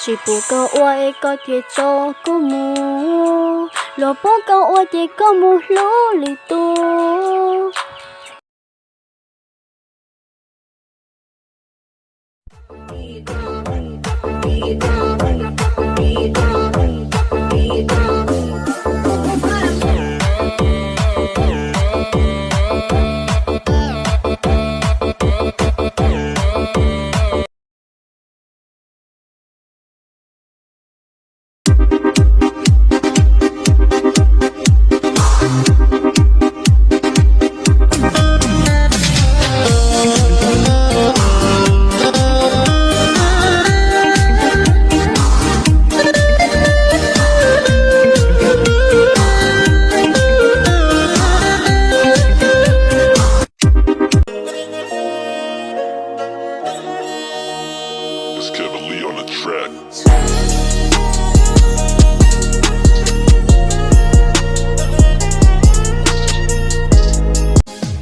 Tsis pub koj ua es koj thiaj tso kuv mus, luag pub koj ua ces koj mus hlub lwm tus.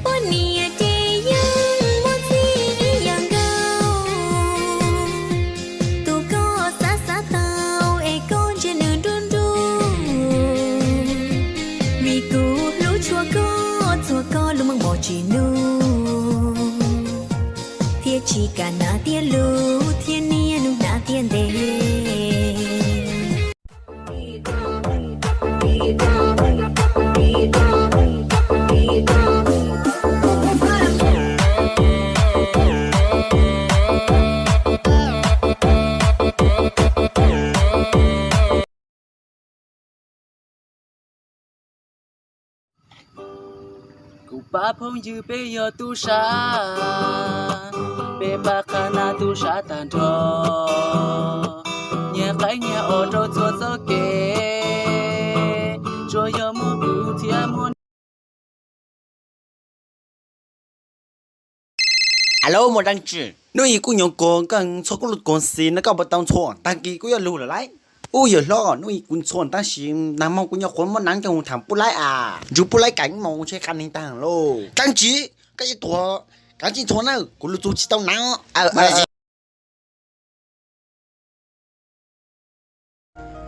Poj niam ces yeej muaj txiv ib yam nkaus, tus koj xav xav tau es koj ntsia nws nruj nruj, vim kuv hlub tshua koj txuag koj lub meej mom tsis nug, thiab tsis kam hnav tiaj lug thiab niaj hnub hnav tiaj ntev. Kuv pab phooj ywg peb yog tub sab, peb pab qhab nab tub sab tag nrho, nyiag qaib nyiag os rau txhua txoj kev, tsuas yog muaj kuv thiab muaj Alo, Muas Dab Tsi, hnub ib kuv nyuam qhuav koj ntxhua kuv lub koom xis no koj puas tau ntxhua? Tag kis kuv yuav lug lawm lauj. Ub yawm hlob, hnub ib kuv ntxhua tab sis nag hmo kuv nyuam qhuav muab hnav coj mus tham pub laib as. Ntsug pub laib kam mus ntshe qas neeg tag lauj. Dab Tsi, koj yuav tuag, kav tsij ntxhua nawb, kuv lub txuj tsis tau hnav.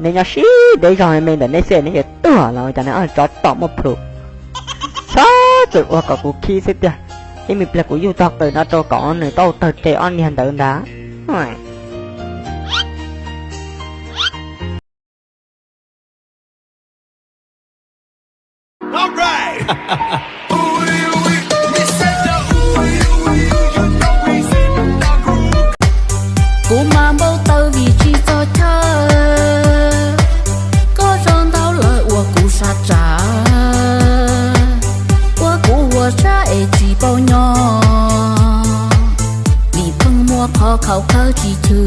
Nej nyob sib deb zog me ntawm nej xwb nej yuav tuag los cas nej ob tsov tom muaj plhus. Txhob txwm ua kom kuv khib xwb tiag. Ib me pliag kuv yuj tog qws no rau kom nws tau tawg tes ob niag ntawd ntag. Kuv mas npau taws vim tsis txog chaw, koj zoo ntaub lawm ua kuv sab tsam, ua kuv ua sab es tsis paub nyob, vim pheej muaj qhov khaum khawb tsis chwv.